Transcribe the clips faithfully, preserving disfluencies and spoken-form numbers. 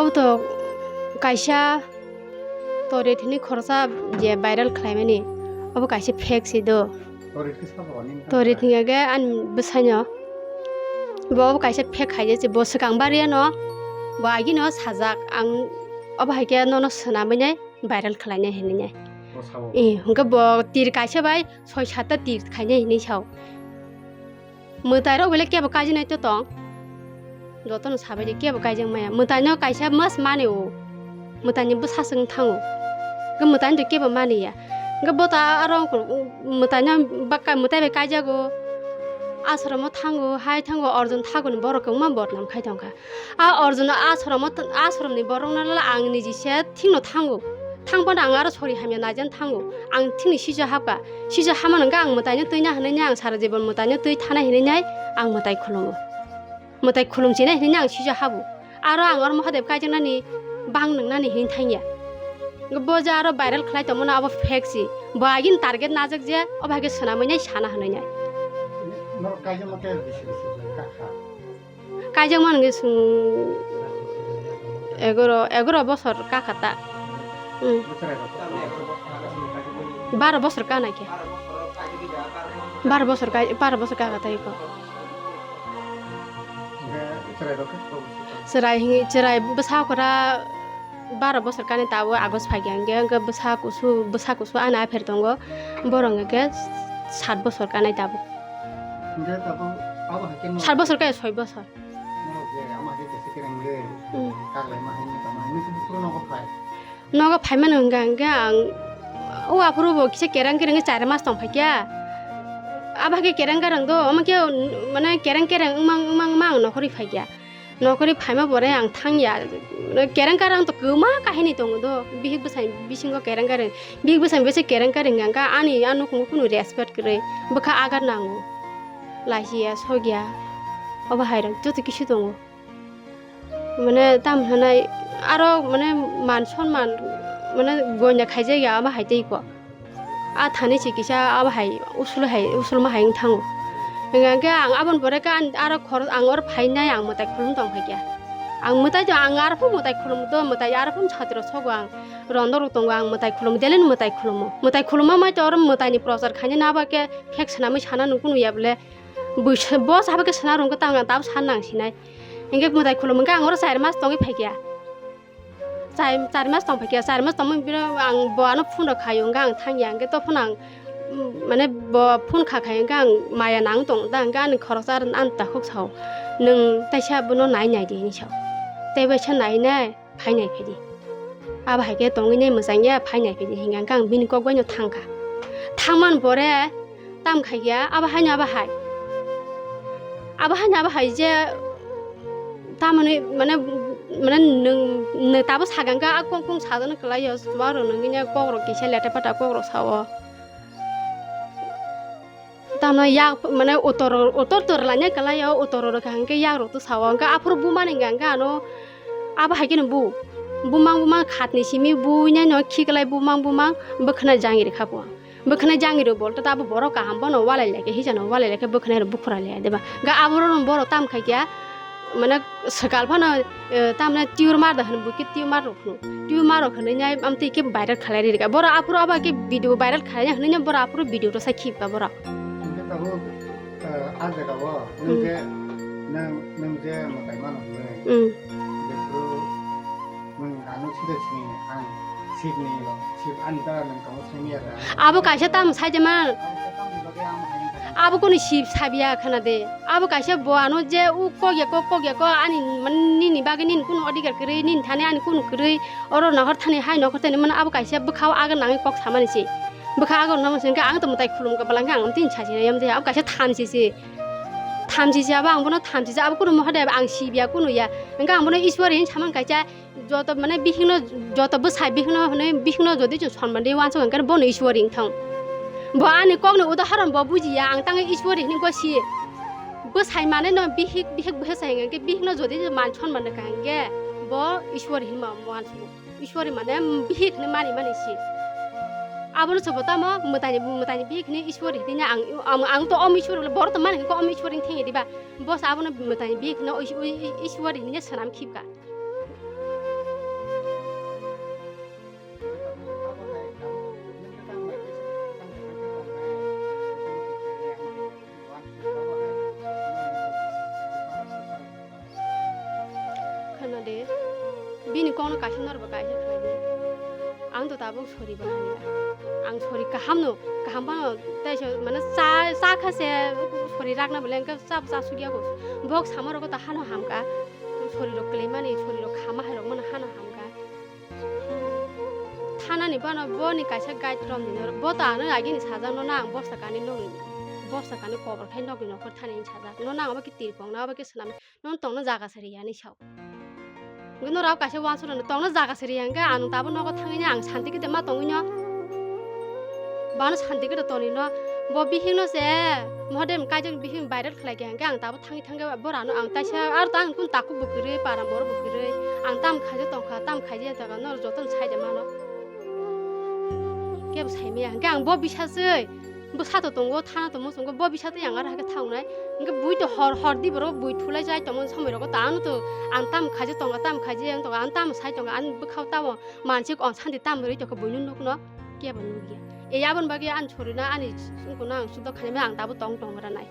Obo to kaisa torit hinwi khoroksa je viral khlaimani, obo kaisa fake se do. Torit khe sabo ni wngkha? Torit hingya khe ani bwsaino. Bo obo kaisa fake khaijak se, bo swkang bariano, bo agino sajak, ang obo hai khe nono swnamwi nai viral khlainai hinwi nai. Bo sabo? Eh, hwnkhe bo tir kaisa bai soi satta tir khainai hinwi sao. Mwtai rok belai kebo kaijaknai to tong. Jotono sabai de kebo kaijak maya. Mwtai no kaisa mas mani o. Mwtai ni bwsa swng thango. Ge mwtai no kebo mani ya. Ge bota aro mwtai no baka mwtai bai kaijago. Asromo thango, hai thango, Arjun thago ni borok kwbangma bodnam khai tongkha. A Arjun asromo, asromni borokno le ang niji se thikno thango. Thang phano ang aro sori hamya naijakno thango. Ang thikni sijo habkha. Sijo hamano hwnkhe ang mwtaino twi na hinwi ang sara jibon mwtaino twi thana hinwi ang mwtai khulumo. Mwtai khulumchina hinwi ang sijo habo. Aro ang oro Mahadev kaijaknani bang nwngnani hinwi thangya. Bo je aro viral khlai tongmano abo fake si. Bo agini target najak je obo hai khe swnamwi nai sana hinwi nai. Norok kaijakma khe bisi bisi kakha? Kaijakmani hwnkhe chwng egaro, egaro bosor kakha ta. Hmm. Baro bosor kanai khe. Baro bosor kai, baro bosor kakha ta eko. Chwrai hwnwi, chwrai bwsa okra baro bosor kanai tabuk August phaikha hwnkhe, hwnkhe bwsa kusu, bwsa kusu ani apher tongo, borok hwnkhe sat bosor kanai tabuk. Hwnkhe tabuk abo hai khe no. Sat bosor kaya soi bosor. Norok je ama hai khe kaisa kereng le, hmm, kak lai ma hai ni tama, nini khe buphuru nogo phai. Nogo phaimani hwnkha hwnkhe ang o aphuru bo kisa kereng kereng khe char mas tong phaikha. Abo hai khe kereng kereng do, omo khe mane kereng kereng wngmang wngmang wngmang nokhorwi phaikha. Nokhorwi phaima pore ang thangya, kereng karang to kwma kahini tongo do, bihik bwsai bisingo kereng karang, bihik bwsai bese kereng karang hwnkha ani a nukhungo kunu respect kwrwi, bwkha agar nango, lachiya sogya, obo hai rok joto kisu tongo. Mane tam hinai aro mane man sonman mane goina khaijak ya obo hai tei ko. A thani se kisa abo hai usul hai, usul ma hai wng thango. Hingkha khe ang aboni pore khe ang aro khorok ang oro phainai ang mwtai khulum tong phaikha. Ang mwtai to ang aro phano mwtai khulum do, mwtai aro phano satiro sogo ang. Rondo rok tongo ang mwtai khulum, deleni mwtai khulumo. Mwtai khulumma mai to oro mwtai ni prochar khainani abo khe fake swnamwi sana nukunu ya bole. Buisa, bo sabo khe swnam rwngkhe tamo ang tabuk san nang sinai. Hingkhe mwtai khulum hingkhe ang oro char mas tongwi phaikha. Char, char mas tong phaikha, char mas tongmani biro ang bo ano phone rok khaio, hingkhe ang thangya, hingkhe to phano ang, mm, mane bo phone kha khai, hingkhe ang maya nang tong da, hingkhe ani khoroksa ani takhuk sao, "Nwng teisa bono nai nai di," hinwi sao. Tei bai sa nai nai, "Phai nai phai di. Abo hai khe tongwi nai mwchang ya, phai nai phai di," hingkhe ang bini kok bai no thang kha. Thang man pore tam khai ya, abo hai no abo hai. Abo hai no abo hai je tamoni mane, mane nwng, nwng tabo sagang kha, a kong kong sajano kwlai yo, chuwak rok nwngwi nai kok rok kisa leta pata kok rok sao. Tamo yak mane utor, utor tor laina kwlai o, utor rok hwnkhe yak rok to sao, hwnkhe aphuru bumani hwnkhe ano abo hai kheno bu, bumang bumang khatni simi buinai no khiklai bumang bumang bwkhwnai jangiri kha bo, bwkhwnai jangiri bol to abo borok kaham bono walai lai khe hijano walai lai khe bwkhwnai rok bukhura lai deba, hwnkhe aborok no borok tam khai kya. Mane swkal phano, eh, tamni tumor da hwn, bukhe tumor rok hwn, tumor rok hwnwi nai amtwi khe viral khlai ri rwkha. Borok aphuru abo khe video viral khlai hwnwi borok aphuru video rwsa khibka borok. Hwnkhe tabuk, eh, a jaga o nwng Hmm. je, nwng, nwng je mwtai mano hwnwi. Hmm. Jephuru nwng ano sida sini ang sibni, sib ani dara nwng tongma saimaya da. Abo kaisa tam saijama. Abo kunu sib sabiya khana de. Abo kaisa bo ano je u kok ya kok, kok ya kok ani man nini bagwi nini kunu odhikar kwrwi, nini thani ani kunu kwrwi, oro nohor thani hai nohor thani mano abo kaisa bwkhao aga nangwi kok samani se. Bwkha aga nangma se hwnkhe ang to mwtai khulum ka balang khe ang tini sachi yam de abo kaisa thamchi se. Thamchi se abo ang bono thamchi se abo kunu moha de ang sibiya kunu ya. Hwnkhe ang bono Ishwar hin samang kaisa Joto mane bihikno, joto bwsai bihikno hwnwi bihikno jodi chwng sonmani wansuk hwnkhe bono Ishwari wngthang. Bo ani kokni udaharon bo bujiya, ang tangwi Ishwari hwnwi gwi si. Bwsai mane no bihik, bihik bwsai hwnkhe bihikno jodi man sonmani ka hwnkhe bo Ishwari hwnwi ma wansuk. Ishwari mane bihik hwnwi mani mani si. Abono sobo tamo mwtaini, mwtaini bihik hwnwi Ishwari hwnwi ang, ang, ang to om Ishwari bole borok to mani hwnkhe om Ishwari wngthang diba. Bo se abono mwtaini bihik hwnwi Ish-, Ish-, Ishwari hwnwi swnam khibka. Bini kokno kaisa norbo kaisa khlai di. Ang to tabuk sori bahai ya. Ang sori kaham no, kaham phano tei se mane cha, cha kha se sori rakna bole hwnkhe cha, cha sugya ko. Bok sama rogo ta hano hamka. Sori rok kwlai mani, sori rok khama hai rok mano hano hamka. Thanani bano boni kaisa guide rom di noro. Bo to ano agini sajak no nang bosta kani nogni. Bosta kani kobor khai nogni nokhor thani sajak. No nang abo ke tirkong na abo ke swnam. Nono tongna jaga se riya ni sao. Hwnkhe norok kaisa uansuknani tongna jaga se riya hwnkhe ang tabuk nogo thangwi no ang santi khe ma tongwi no. Bano santi khe tongwi no. Bo bihik no se mohdem kaijak bihik viral khlai khe hwnkhe ang tabuk thangwi thangwi borano ang taisa aro ta ang kunu takhuk bo kwrwi param borok bo kwrwi ang tam khaijak tongkha tam khaijak tongkha norok jotono sai de mano. Kebo saimaya hwnkhe ang bo bisaswi. Bwsa to tongo, thana to muchungo, bo bisa twi ang aro hai khe thangnai. Hwnkhe bui to hor, hor di borok bui thulai jai tongmani somoi rogo to ano to ang tam khaijak tongo, tam khaijak yang tongo, ang tam sai tongo, ani bwkhao tamo mansi o santi tam rwi tongkha buino nukno kebo nukya. E aboni bagwi ani sorina ani sungkuna ang sudok khainai ang tabuk tong tong ranai.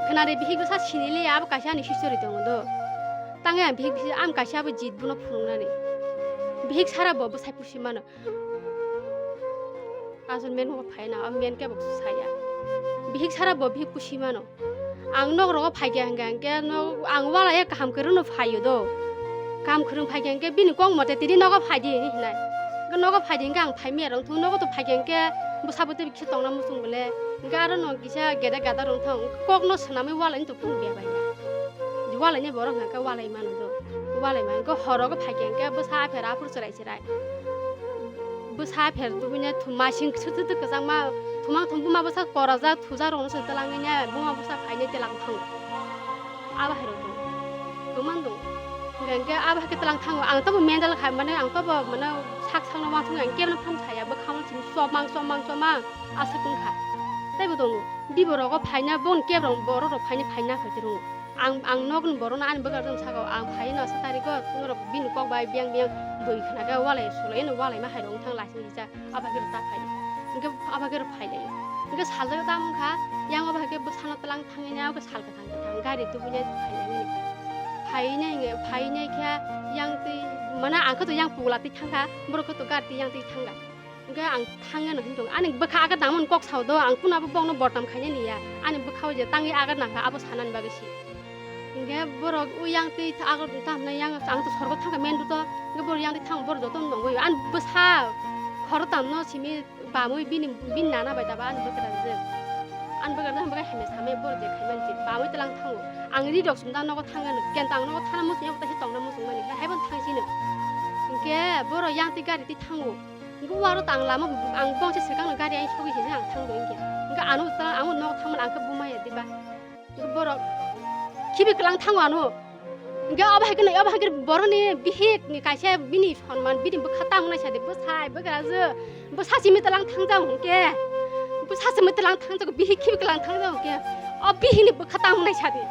Khwnari bihik bwsa siniliya abo kaisa ani history tongo do. Tangwi ang bihik bihik ang kaisa abo jit bono phunuknani. Bihik sara bo bwsai pusi mano. Asol men bo phaina, o men kebo saya. Bihik sara bo bihik pusi mano. Ang nok rogo phaikha hwnkhe, hwnkhe nok, ang walai kaham kwrwngno phaio do. Kaham kwrwng phaikha hwnkhe bini kok mote tini nogo phaidi hinwi hinai. Hwnkhe nogo phaidi hwnkhe ang phaimaya rwng thung, nogo to phaikha hwnkhe bwsa bwtwi kisa tongna muchung bole. Hwnkhe aro no kisa gede gada rwng thung, kokno swnamwi walai to phung bebaiya. Walai ni borok hwnkhe walai mano do. Walai mano hwnkhe horogo phaikha hwnkhe bwsa apher aphuru chwrai chwrai. Bwsa pher tubui nai thum masing sui sui kwchangma thumang thum buma bwsa korajak thujak rokno se twlangwi nai buma bwsa phainai twlang thango. Abo hai rok tong kwmang tong hwnkhe abo hai khe twlang thango ang tobo mendel khai mane ang tobo mane sak sakno uansuknai ang kebno phano saya bwkhao chini chomang chomang chomang aswk wngkha teibo tongo bibo rogo phaina boni kebrang borok rok phaina phaina khai tongo. Ang, ang nokni borokno ani bwkha rwng sakao, ang phaiwi no sa tariko norok bini kok bai biyang biyang bui khna khe walai sulai no walai ma hai rok wng thang laising kisa abo hai khe ta phai. Hwnkhe abo hai khe rw phai lai. Hwnkhe saljak tamo wngkha yang abo hai khe bwsano twlang thangwi nai abo sal kwthang kwthang gari tubui nai phai lai mani. Phai nai hwnkhe phai nai khe yang twi mane ang khe to yang pugla twi thang kha borok khe to gari twi yang twi thang kha. Hwnkhe ang thangya no hinwi tongo. Ani bwkha agar nangmani kok sao do, ang kunu abo bokno bortam khainani ya. Ani bwkhao je tangwi agar nangkha abo sanani bagwi se. Hwnkhe borok o yang twi agar tamo hwnwi yang ang to sorgo thangkha main road o. Hwnkhe borok yang twi thang borok jotono nungwi. Ani bwsa khoro tamno simi bamwi bini, bini nana bai taba ani bwkha je. Ani bwkha je bwkha hamya samya borok je khaimani se bamwi twlang thango. Ang ri rok sumda nogo thangya no. Kenta ang nogo thana muchungya bo taisa tongna muchungmani. Haibo thang sino. Hwnkhe borok yang twi gari twi thango. Hwnkhe o aro tang lama ang bongse swkang no gari ain sogwi hinwi ang thang doi hwnkhe. Hwnkhe ano ta ang nok thangmani ang khe buma ya diba. Hwnkhe borok khibi kwlang thango ano. Hwnkhe obo hai khe obo hai khe boroni bihik ni kaisa bini sonman bini bwkha tamo nai sadi bwsai bwkra je bwsa simi twlang thangjak hwnkhe. Bwsa simi twlang thangjak bihik khibi kwlang thangjak hwnkhe. O bihik ni bwkha tamo nai sadi.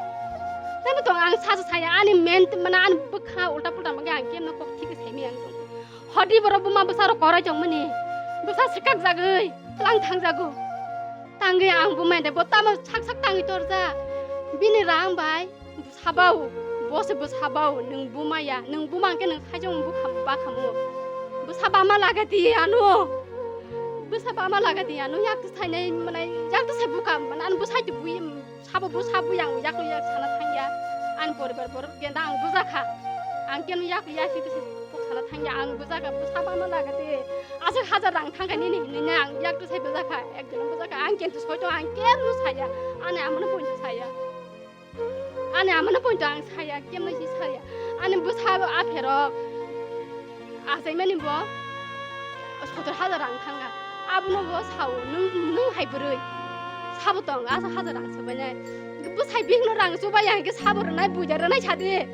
Tamo tong ang saja saya ani men mane ani bwkha ulta pulta mangke ang kemno kok thik sai mi ang tong. Hodi borok buma bwsa rok korai tongmani. Bwsa swkak jagwi tlang thangjago. Tangwi ang bumai de bo tamo sak sak tangwi torja. Bini rang bai bwsa bao. Bo se bwsa bao nwng buma ya. Nwng buma hwnkhe nwng saijong bukha bakhamu. Bwsa bama lagati ano. Bwsa bama lagati ano yak twi sainai manai yak twi sai bukha manai ano bwsai twi bui. Sabo bwsa buyang yak yak sana thangya. Ani poribar borok genda ang bujakha. Ang kenu yak yak si kok sana thangya ang bujakha bwsa bama lagate. Aswk hajar rang thangkha nini hinwi ang yak to sai bujakha. Ekjon bujakha ang kenu soito ang kenu saya. Ani amano pointo saya. Ani amano pointo ang saya kemno si saya. Ani bwsa apherok. Achaimani bo sotor hajar rang thangkha. Abono bo sao, "Nwng, nwng hai bwrwi?" Sabo tong, asa hajar rang swbainai. Bwsai bihikno rang chubai ya hwnkhe sabo rwnai, buida rwnai sadi.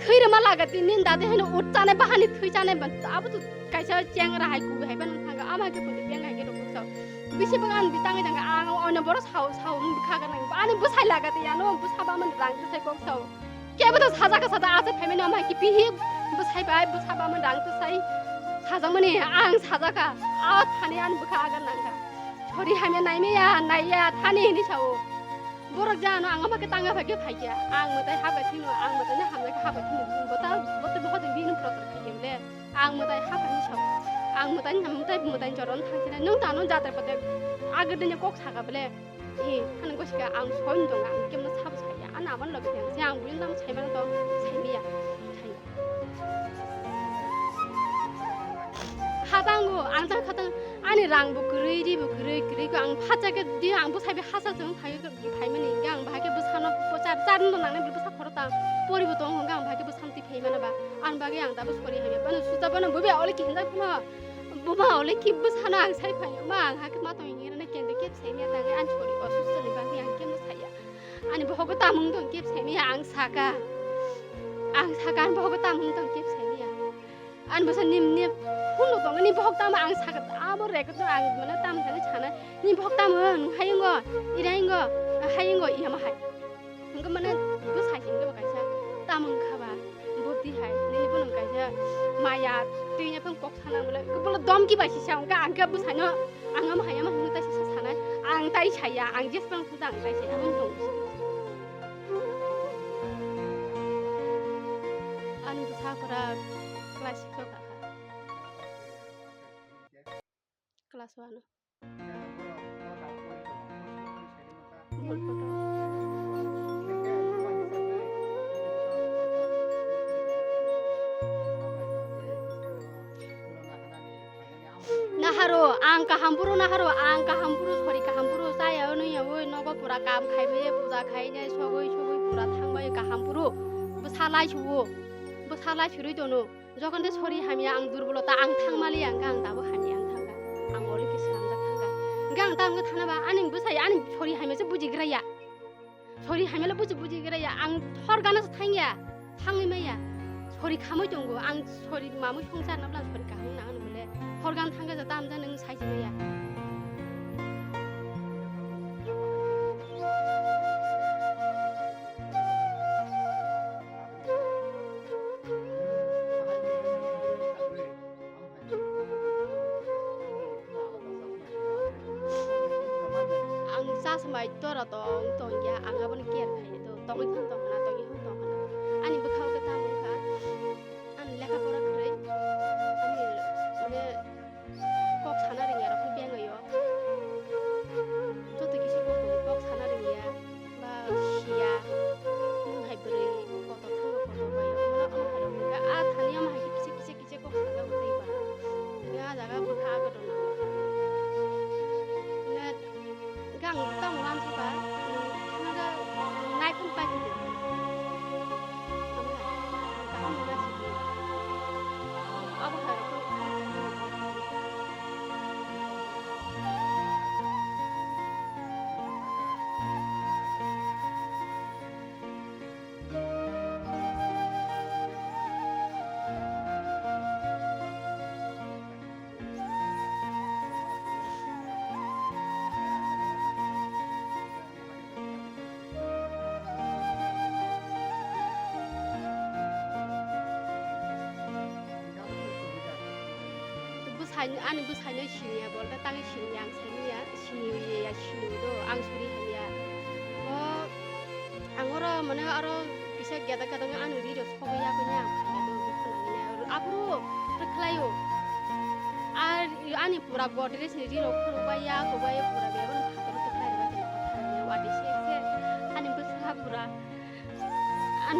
Thwi rwma lagati nini dadi haino ut chanai bahani thwi chanai ban, abo to kaisa chengra hai kubi hai ban thangkha, ama hai khe bundi beng hai khe rw sao. Bisi bagan di tangwi tangkha, ang ono borok sao, sao wng bwkha gwnang. Ani bwsai lagati ano bwsa bamani rang bwsai kok sao. Kebo to sajak sajak asa phaimani ama ki pihi bwsai bai bwsa bamani rang to sai sajakmani ang sajaka a thani ani bwkha agar nangkha. Sori hamya naimaya, naiya, thani hini sao. Borok jano ang ama khe tanga phai khe phai khe. Ang mwtai haba thino, ang mwtai no hamya khe haba thino. Bota, bota boha jeng bini protor khai khe bole. Ang mwtai haba ni sao. Ang mwtai ni ham mwtai, mwtai ni joron thang khe. Nung tano jatra pate agir dini kok saka bole. I, ano gosi khe ang soin dong, ang kemno sabo saya. Ano amar loge thang. Se ang buin tamo sai mano to, sai miya. Sai. Khatango, ang ta khatang, ani rang bo kwrwi, ri bo kwrwi, kwrwi ko ang phacha khe di, ang bwsai bai hasa chwng phai, phaimani, hingke ang bahai khe bwsano, bwsa, charno nangnai bwsa khoro ta, pori bo tongo, hingke ang bahai khe bwsano twi phaimano ba, ani bagwi ang dabo sori hamya, bano suja bano bwbya ole ki hinjak phano, buma ole ki bwsano ang sai phaio, ma ang hakhe ma tong hingrana kende kep sai maya tangwi ani sori osusto ni bagwi ang kemno saya, ani bohogo tamung tong kep sai maya ang saka, ang saka ani bohogo tamung tong kep sai maya. Ani bwsa nim nim phunuk tongo, ni bohok tamo ang sakha, abo rek no ang mane tam thani sana, ni bohok tamo nung hayungo, ira hingo, hayungo, iyama hai. Hingke mane bwsai hingke bo kaisa tamo wngkha ba, bubdi hai, nini bono kaisa maya twi ya phang kok sana bole, bole domki bai sisa wngkha, ang khe bwsano, ang amo hai amo hino tai sisa sanai, ang tai saya, ang jes pang thung ta ang tai saya, amo tong. Ani bwsa pura class six o kakha. Class one o. Naharo, ang kaham buru naharo, ang kaham buru, sori kaham buru, chaya wnwi yawi nogo pura kam khaiwi, puja khainai, sogwi sogwi pura thangbai kaham buru. Bwsa lai suwo, bwsa lai surwi tono. Jokhon de sori hamya ang durbolota ang thangmali ang ang dabo hamya ang thangkha. Ang ori ke slamjak thangkha. Hingke ang ta wngkha thana ba, ani bwsai ani sori hamya se buji graya. Sori hamya le buji buji graya. Ang hor gana se thangya. Thangwi maya. Sori khamwi tongo. Ang sori mamwi songchar nabla sori kaham nang ani bole. Hor gan thangkha ja tam ja nang sai se maya. Ang chasmai tora tong tong ya, ang aboni care khai to, tongwi phano tong khana, tongwi phano tong khana. Ani bwkhao khe tamo wngkha, ani lekha pora kwrwi, ani mane kok sana rwngya rok khe bengwi o. Joto kisa kok tongo, kok sana rwngya ba siya. Nwng hai bwrwi kotor thango, kotor bai o. Omo hai rok hwnkhe a thani omo hai khe kisa kisa kisa kok sajak tei ba. Hwnkhe a jaga bwkha agodon. Hwnkhe Hwnkhe ang tamo uansukha, nung thangna da, nung naiphang paikhe de. Omo hai, kaham wngna sidi. Abo hai rokno. Bwsai, ani bwsaino siniya, bolta tangwi siniya, ang siniya, siniya, siniya do, ang sori hamya. O, Ang oro mane oro kisa geda geda wngya ani ri rok sogwi ya khe ang phai ya do bukhuno nini oro aphuru rwkhlaio. Ar ani pura Godrej ni ri rok khuluk bai ya khe bai pura bebak no phatar rok khlai rwbai khe nokha thani wadi se se ani bwsa pura.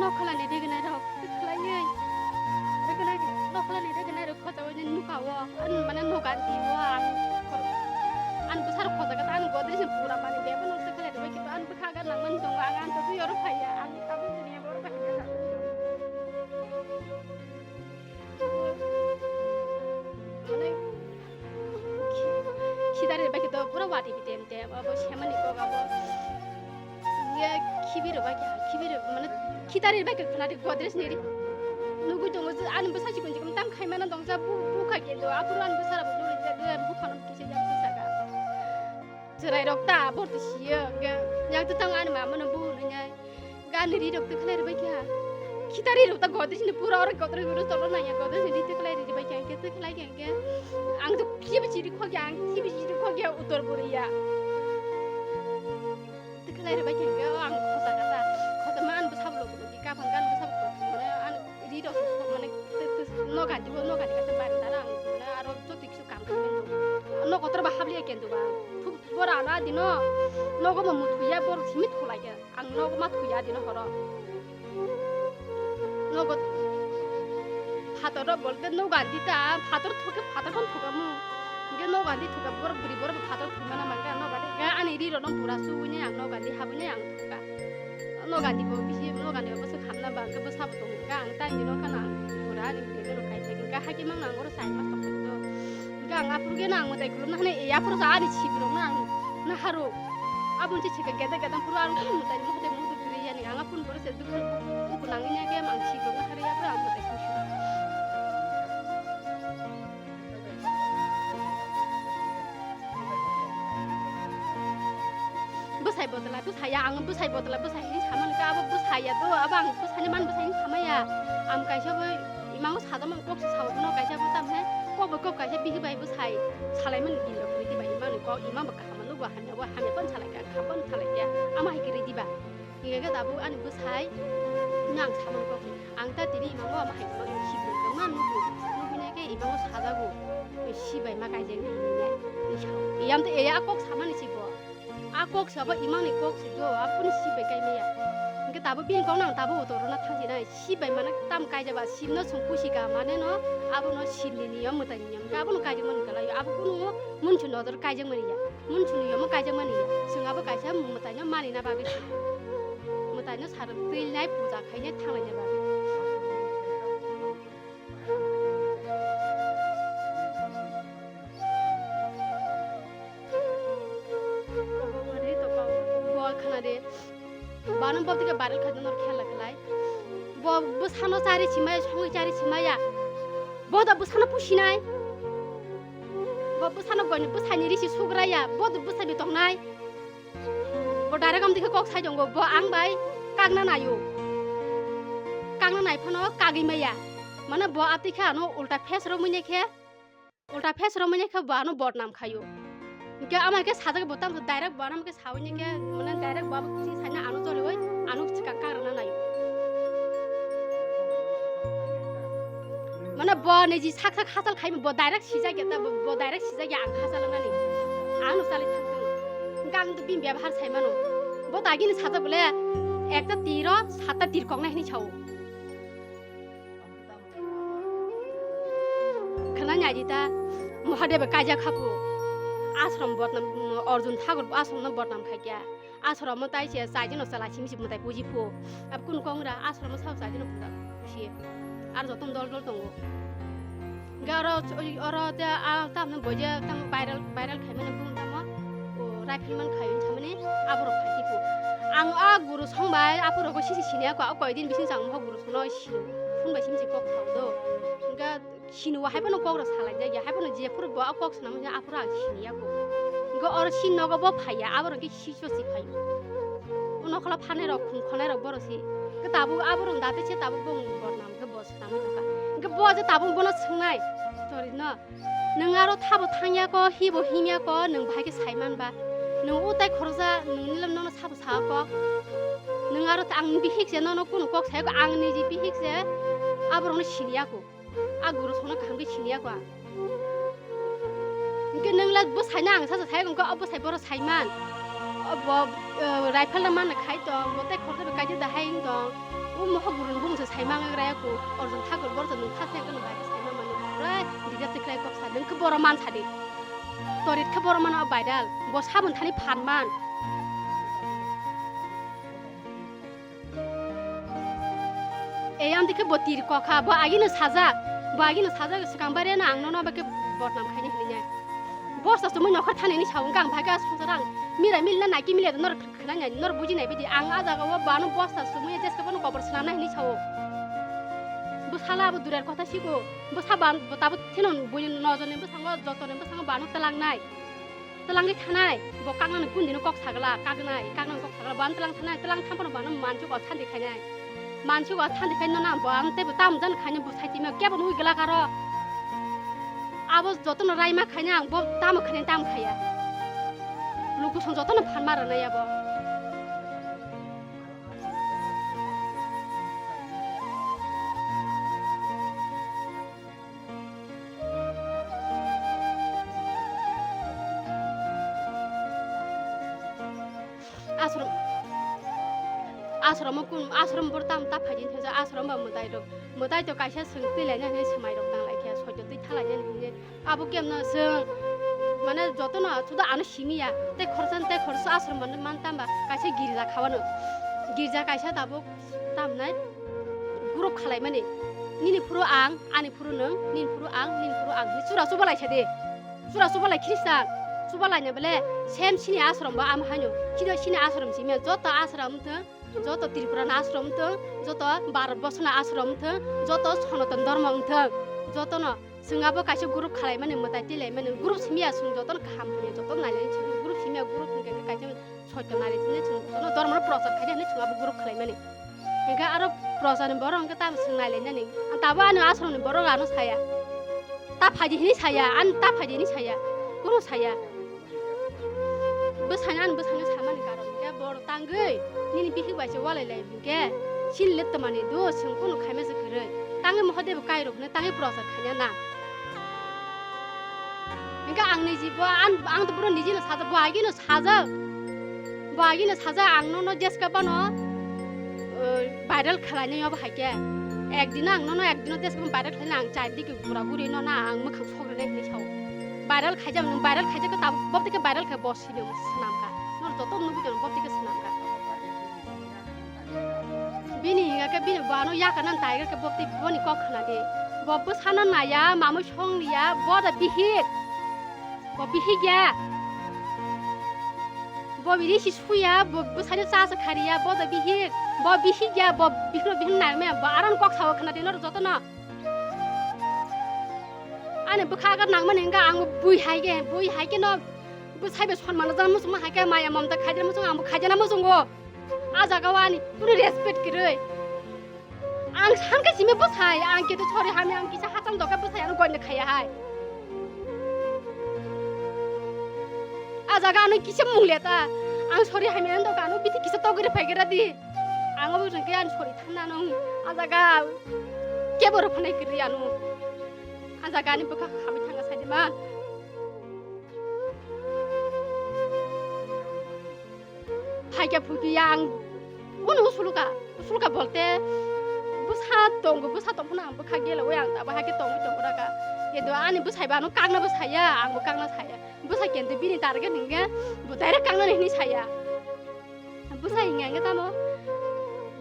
Nokhola ni rignai rok rwkhlaiwi rignai nokhola ni rignai rok Khojaui ni nuka o, ani mane nogan di o ang khor-, ani bwsarok khojaga ta ani Godrej ni pura mani bag no se khlai rwbai khe to ani bwkha ga nangmani tongo ang ani to twi oro phaiya ang tabuk dunia oro phaiya. Mane khi-, khidari rwbai khe to pura wati bitem tem abo semani kok abo. Ye khibi rwbai kha, khibi rw-, mane khitari bai kha khwladi Godrej ni ri. Nugui tongo je ani bwsa chikon chikon tam khai mano dongsa bu, bu khai khe do, aphuru ani bwsa rok duri je, duri ani buphano kisa yak bwsa ga. Chwrai rok ta borti siyo, ge, yak to tang ani mama no bu nai. Gani ri rok to khlai rwbai kha. Khitari rok ta godis ni pura oro kotor guru tolo nanya godis ni tikhlai ri bai khe khe tikhlai khe khe. Ang to khibi chiri khogya, ang khibi chiri khogya utor buriya. Tikhlai ri bai khe khe ang khosa kasa. Khosa ma an bwsabo lok ki ka phang gan bwsabo ko mane an ri rok mane no gandi bo no gandi kasa bar dara ang mane aro to tik su kam khe no kotor ba habli khe do ba. Thuk bora na dino no go mo muthuya bor simi thulai khe. Ang nogo ma thuya dino horo. Nogo phator rok bolte nogo andi ta phator thuke phator kon thukamu. Hingke nogo andi thuka borok bwrwi borok phator thumana mangka nogo andi ga ani ri rok no pura suwini ang nogo andi habwini ang thuka. Nogo andi bo bisi nogo andi bo bwswk hamna ba hingke bwsabo tong hingke ang ta indi nokha na ang pura ani bwrwi borok kai thai hingke hake mang nang oro sai ma tong do. Hingke ang aphuru geno ang mwtai khulumna hwnwi, e, aphuru sa ani sibrokno ang naharo. Aboni se sika gede gede phuru ang khe mwtai mukhde mukhde guri yani. Ang aphuru boro se dukhu dukhu nangni ya khe ang sibrokno hari aphuru ang mwtai khulumna. Bwsai bwtla bwsai ya, ang bwsai bwtla bwsai hinwi samani khe abo bwsai ya do, abo ang bwsaini man bwsai hinwi samaya. Ang kaisa bo imango sajak man kok se sao bono kaisa bo tamhe kok bai kok kaisa bihi bai bwsai salai mani gil rok kwrwi diba imani kok imang bo kaham nukgo hamya bo hamya phano salai kha kham phano salai kha ama hai kwrwi diba. Hingke khe tabuk ani bwsai nang samani kok ang ta tini imango ama hai kwmang sibrwi kwmang nukgo nukgwi nai khe imango sajago sibai ma kaijak nai hinwi nai. Iyam tei eya kok samani si bo. A kok se abo imangni kok se do, aboni si bai kai maya. Hingke tabuk bini kok nang tabuk utor rwna thang sinai, si bai mane tam kaijaba, sibno chwng pusi ka mane no, abono sibni niyom mwtai niyom, hingke abono kaijak mani kwlai o, abo kunu munchu nodor kaijak mani ya, munchu niyom kaijak mani ya, chwng abo kaisa mwtai no mani na bagwi se, mwtai no sarwk twi nai puja khainai thanglaina bagwi. Bo khana de. Bano bo dike barel khaide nor khela khlai. Bo bwsano chari simaya, songwi chari simaya. Bo da bwsano pusinai. Bo bwsano goni bwsani risi sugraya. Bo da bwsani tongnai. Bo direct am dikhe kok sai tongo, bo ang bai kagna naio. Kagna nai phano kagwi maya. Mane bo atwi khe ano ulta face romwi ne khe, ulta face romwi ne khe bo ano bodnam khaio. Hingke ama khe sajak bo tamo direct bo ano khe sawi ne khe mane direct bo abo kisi sai na ano joloi ano swkang kagrana naio. Mane bo niji sak sak hachal khai bo direct sijak ya ta bo, bo direct sijak ya ang hachal nani. Ang no chali thang thang. Hingke ang to bini bebhar sai mano. Bo dagi ni sajak bole ekta tiro satta tir kok nai hini sao. Khana nyari ta Mahadev kaijak khapu. Ashram bodnam Arjun Thakur ashram no bodnam khai kya. Ashram o tai se chai jino chala simi simi tai puji phu. Ab kun kong ra ashram o sao chai jino puta pusi. Ar joton dol dol tongo. Ga oro oro te a tam no boje tam viral viral khai mane bum tamo. O raifil man khai samani aborok khai phu. Ang a guru song bai aborok sisi sini ako a koi din bising sang mo guru sono sini. Phun bai simi si kok sao do. Ga Sini o hai phano kok rok salai jak ya, hai phano je phuru bo kok swnam ya, aphuru ang sini ya ko. Hingke oro sini nogo bo phai ya, abo rok khe siso si phai o. O nokhola phanai rok, khum khonai rok borok si. Hingke tabuk abo rok date se tabuk bo bodnam khe bo swnam wngkha. Hingke bo je tabuk bono swngnai, tori no, nwng aro thabo thang ya ko, hibo him ya ko, nwng bahai khe sai man ba. Nwng o tai khoroksa, nwng nile nono sabo sa ko. Nwng aro ang bihik se nono kunu kok sai ko, ang niji bihik se abo rok no sini ya ko. A guru sono kaham khe sini ya ko ang. Hingke nwng le bwsai no ang sacha sai wngkha, o bwsai bohrok sai man. O bo, eh, raifel no man khai tong, bo tei khoroksa bai kaisa da hai wng tong. O moho guru ni bumung se sai man gra ya ko, Arjun Thakur bohrok nwng kha se wngkha nwng bai khe sai man mani. Pura dida tikhlai kok sa, nwng khe bohrok man sa di. Torit khe bohrok man o viral, bo sabun thani phan man. Eyang dikhe bo tir kokha, bo agino sajak, bo agino sajak, swkang bare na ang nono abakhe bodnam khaini hinwi nai. Bosta sumui nokhor thani ni saung kang bhai ga sungsar ang mira milna naiki mile nor khna nai nor buji nai bidi ang a jaga o bano bosta sumui jeska bono kobor swnam nai hinwi sao. Bo sala abo durar kotha siko, bo saban bo tabo thenon bui nojoni bwsango jotoni bwsango bano twlang nai. Twlangwi thanai, bo kaknani kundino kok sagla, kaknai, kaknani kok sagla, bo ano twlang thanai, twlang thampano bo ano manchuk o santi khainai. Mansi wa thani khai no na bo ang tei bo tam jan khai no bo sai timo kebo nui gla karo. Abo joto no raima khai no ang bo tam khai no tam khaya. Luku song joto no phan mara na ya bo. Ashram, ashram kun, ashram bor tam ta phaidi thajak ashram ba mwtai rok, mwtai to kaisa swng twi laina hinwi swmai rok tang lai khe soito twi tha laina hinwi abo kemno swng mane joto no suda ano simi ya tei khoroksa tei khoroksa ashram mane man tamba kaisa girja khawano girja kaisa tabuk. Tamnai group khalaimani, nini phuru ang, ani phuru nwng, nini phuru ang, nini phuru ang hinwi chura chubalai sa di. Chura chubalai Khristan, chubalaina bole same sini ashram bo amo haino. Chini sini ashram simi joto ashram wngthwng, joto Tripura ni ashram wngthwng, joto Bharat borsho ni ashram wngthwng, joto Sanatan Dharma wngthwng, jotono. Chwng abo kaisa group khalaimani, mwtai twilaimani, group simiya chwng jotono kaham hamya jotono nailai chwng group simiya group hwnkhe kaisa soito nailai chwngno chwng jotono dhormono prochar khaina hinwi chwng abo group khalaimani. Hwnkhe aro procharni borok hwnkhe tamo chwng nailainani. Ang tabuk ani ashramni borok ano saya. Ta phaidi hinwi saya, ani ta phaidi hinwi saya. Kunu saya. Bwsano ani bwsano samani karon hwnkhe borok tangwi nini bihik bai se walai lai hwnkhe sini le twmani do chwng kunu khaima se kwrwi tangwi mohodebu kairok hwnwi tangwi prochar khaina na hwnkhe ang niji bo ang to boro niji no sajak bo agino sajak bo agino sajak ang nono jeska bano viral khlainai obo haikhe ekdino ang nono ekdino jeska viral khlaina ang char digi gura guri no na ang mwkhang sogrinai hinwi sao. Viral khaijak nwng viral khaijak khe tabuk bobtwi khe viral khe bo sini swnamkha. Nor joto nugwi tong bobtwi khe swnamkha. Bini hingga khe bini bo ano yaka nang tiger khe bobtwi boni kok khna di. Bo bwsano naya mamui song liya bo da bihik. Bo bihik ya. Bo bini si suya bo bwsano cha sa khariya bo da bihik. Bo bihik ya bo bihno bihno nang me bo aron kok sao khna di nor joto no. Ani bwkha agar nangmani hwnkha ang bui hai khe, bui hai khe no bwsai bai sonmano jana muchungma hai khe maya mamta khaijana muchung ang bo khaijana muchungo. A jaga o ani kunu respect kwrwi. Ang sankhe simi bwsai, ang keto sori hamya ang kisa hachal doka bwsai ano goinda khaiya hai. A jaga ano kisa mung leta, ang sori hamya doka ano biti kisa togri phai gra di. Ang obo hwnkhe ani sori thangna nung a jaga kebo rw phanai kwrwi ano. A jaga ani bwkha khamwi thangna saidi man. Phaikya phukya ang uno usuluka, usuluka bolte bwsa tongo, bwsa tongphano ang bwkha gelaui ang tabuk haikhe tongwi tongo raka. Kedo ani bwsai bo ano kakna bwsaiya, ang bo kakna saya. Bwsa kente bini target hwnkhe bo direct kaknani hinwi saya. Bwsa hingya hwnkhe tamo?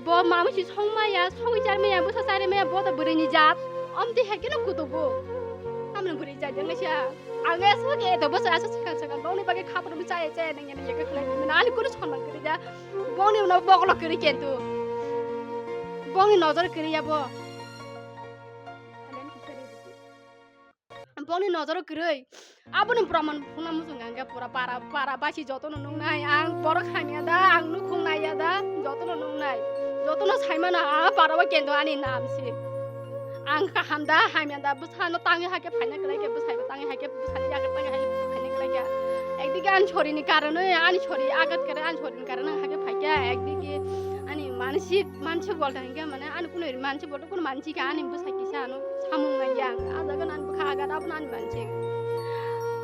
Bo mamui si songmaya, songwi charmaya, bwsa charmaya, bo da bwrwini jat. Omtwi hai kheno kutubu. Tamni bwrwi jat wngwi siya. Ang aswk edo bwsa aswk swkang swkang bongni bagwi khaprwmwi chaya chaya nangya nangya khe khlai mano. Ani kunu sonman kwrwi da. Bongni uno bokolo kwrwi kentu. Bongni nojor kwrwi ya bo. Bongni nojoro kwrwi. Aboni proman phunukna muchung ang khe pura para, para basi jotono nuknai. Ang borok hamya da, ang nukhung naiya da, jotono nuknai. Jotono saimano a para o kendo ani nam si. Ang kaham da, hamya da, bwsano tangwi haikhe phaina kwlai khe, bwsai bo tangwi haikhe, bwsani yagra tangwi haikhe phaina kwlai khe. Ekdigi ani sorini karonwi, ani sori agat kare, ani sorini karonwi haikhe phaikhe, ekdigi ani mansik, mansik bolta hinkhe mane ani kunu mansik bolta kunu mansik ani bwsai kisa ano. Samung nangya ang, ah jaga nang bwkha agat abo nang manse.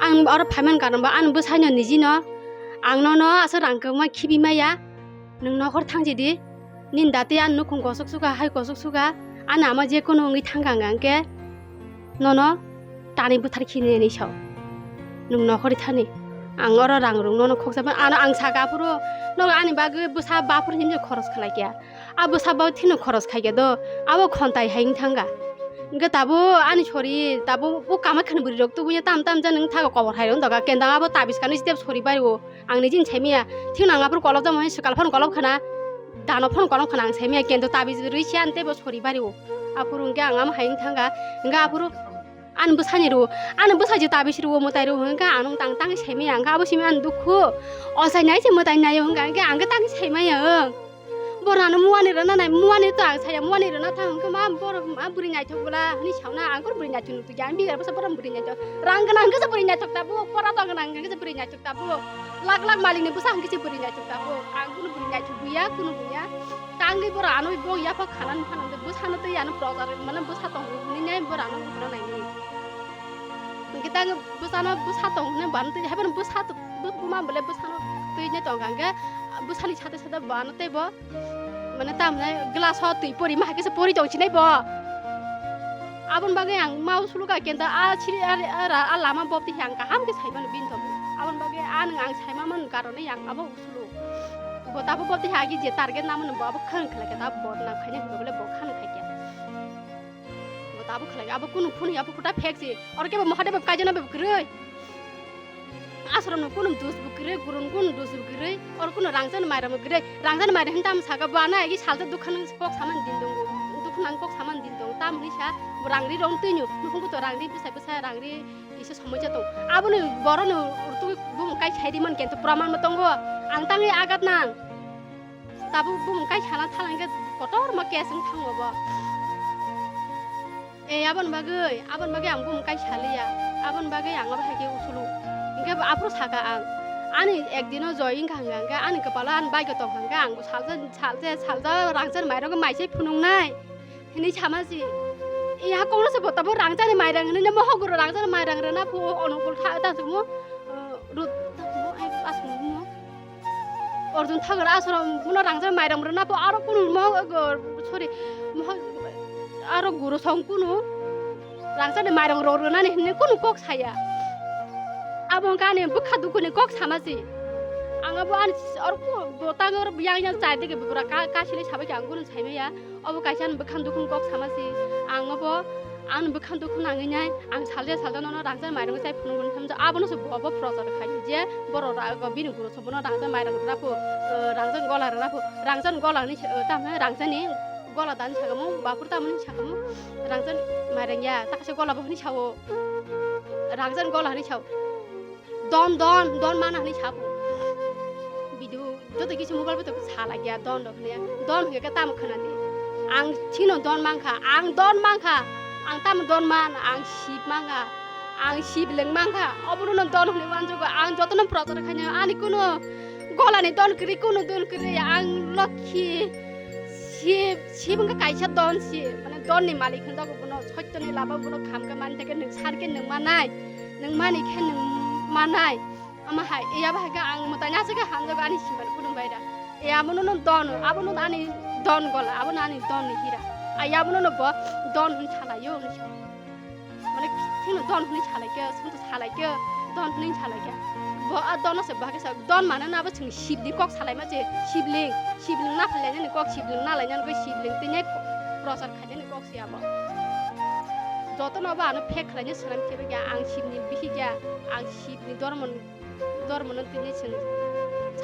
Ang oro phaiman karon ba ani bwsaino nijino ang nono aswk rang kwbangma khibi maya, nwng nokhor thangsi di, nini dati ani nukhung kosok suka, hai kosok suka, ani ama je kono wngwi thangka hwnkha hwnkhe nono tani bwthar khini nini sao, nwng nokhorwi thani. Ang oro rang rwng nono khoksa mano, ano ang saka aphuru nogo ani bagwi bwsa baphuru hinwi khoros khlai kha. A bwsa bo thino khoros khai khe do, abo khontai hai wng thang kha. Hwnkhe tabuk ani sori, tabuk o Kamakhya ni bwrwi rok tubuya tam tam jani wng thago kobor hai rok wng tong kha. Kendang abo tabis kanwi step sori bai o. Ang nijini sai maya. Thino ang aphuru kolop jamo hai swkal phano kolop khana. Dano phano kolop khana ang sai maya. Kendo tabis rwi se ani teibo sori bai o. Aphuru hwnkhe ang amo hai wng thang kha. Hwnkhe aphuru ani bwsani rw, ani bwsai je tabis rw mwtai rw hwnkhe ang tang tang sai maya. Hwnkhe abo simi ani dukhu. O sai nai se mwtai nai o hwnkhe ang khe tang sai maya. Borano muani rwna nai, muani to ang saya, muani rwna thang hwnkhe ma borok ma bwrwi naithok bwla hwnwi sauna, ang kor bwrwi naithok nukya, ang bigar bwsa borok bwrwi naithok, rang gwnang hwnkhe se bwrwi naithok tabuk, pora tong gwnang hwnkhe se bwrwi naithok tabuk, lak lak malikni bwsa hwnkhe se bwrwi naithok tabuk, ang kunu bwrwi naithok buya, kunu buya, tangwi borok ano bo yapha khana nukha nang bwsano twi ano projar mane bwsa tong hwnwi nai borok ano rwna naini. Hwnkhe tang bwsano bwsa tong hwnwi bwsano twi haibano bwsa buma bole bwsano twi nai tong kha hwnkhe bwsani sate sate bwano teibo. Mane tamni glass o twi pori ma hai khe se pori tong sinai bo. Aboni bagwi ang ma usulu ka kenta a siri a, a, ra- a lama bob twi ang kaham khe sai mano bini tong. Aboni bagwi a nwng ang sai ma mano karone ang abo usulu. Bo tabo bob twi agi je target na mano bo abo khang khlai khe ta bo na khaina hwnkhe bole bo khang khai khe. Bo tabo khlai abo kunu phone ya bo kota phek si. Oro khe bo Mahadev kaijana bo kwrwi. Aswrwngno kunu dus bo kwrwi, gurung kunu dus bo kwrwi, oro kunu rangchakni mairang bo kwrwi. Rangchakni mairang hinwi tamo saka, bo ano agi salsa dukhan nang kok samani din tongo, dukhan nang kok samani din tongo, tamo hinwi sa, bo rangri rong twinw, nukhung to rangri bwsai bwsai rangri kisa somoi cha tong. Aboni borokno rutugwi bumung kai sai rimani kento praman bo tongo, ang tangwi agat nang. Tabuk bumung kai sana thala hwnkhe kotorma case wng thango bo. E, aboni bagwi, aboni bagwi ang bumung kai saliya. Aboni bagwi ang abo hai khe usulu. Hwnkhe bo aphuru saka ang. Ani ekdino joi wngkha hwnkha hwnkhe ani kwpalo ani bike tongkha hwnkhe ang bo salsa, salsa, salsa rangchakni mairang maisai phunuknai. Hinwi sama si. E, ha kongno se bo tabuk rangchakni mairang hinwi mohok guru rangchakni mairang rwna phu onokul tha ta sumo. Rut ta sumo ai pas mo. Orjun thagra asoro muno rangchak mairang rwna pho aro kunu mo, sorry, mo, aro guru song kunu rangchak ni mairang rok rwnani hinwi kunu kok saya. Abo wngkha ani bwkha dukhu ni kok sama se. Ang abo ani oro ku bo tang oro yang yang chai digi bura ka, ka sili sabai khe ang kunu sai maya. Obo kaisa ani bwkhang dukhung kok sama se. Ang obo ani bwkhang dukhung nangwi nai, ang salde salde nono rangchak mairung chai phunukgwini hwnjak. Abono se bo obo prochar khai je borok ra-, bini guru sobono rangchak mairung rwna pho, eh, rangchak gola rwna pho, rangchak gola ni se, eh, tamo rangchak ni gola dan sakamo, bapur tamo ni sakamo, rangchak mairung ya, taksa gola bo hwnwi sao, rangchak gola hwnwi sao. Don, don, don mana hwnwi sa pho. Video joto kisa mobile bai to sa lai ya, don rok hwnwi ya. Don hwnkhe tamo khna di. Ang chino don mankha, ang don mankha. Ang tamo don man, ang sip mankha. Ang sibling mankha. Obono no don hwnwi uanjago. Ang jotono prochar khainai. Ani kuno golani don kwrwi, kuno don kwrwi. Ang lokhi sip, sip wngkha kaisa don si. Mane don ni malik hwnjago bono. Soitoni lama bono khamkha mani thangkhe nwng sarkhe nwng manai. Nwng mani khe nwng manai. Ama hai, iya bahai khe ang mwtai naisik khe hamjago ani siman khulum bai da. Iya abono no don, abono ani don gola, abono ani don ni hira. Ai abono no bo don hwn salaio hwn sa. Mane thino don hwn salaikhe, sumto salaikhe, don hwn salaikhe. Bo a don se bahai khe sa, don mane na bo chwng sibni kok salaima se, sibling, sibling na phalainani kok, sibling na lainani kok, sibling tini prochar khainani kok. Abo. Jotono bo ano phek khlaina swnam khe bagya, ang sibni bihikya, ang sibni dormo, dormono tini chwng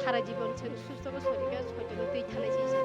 sara jibon chwng susto bo sorikya, soitono twi thanai se se.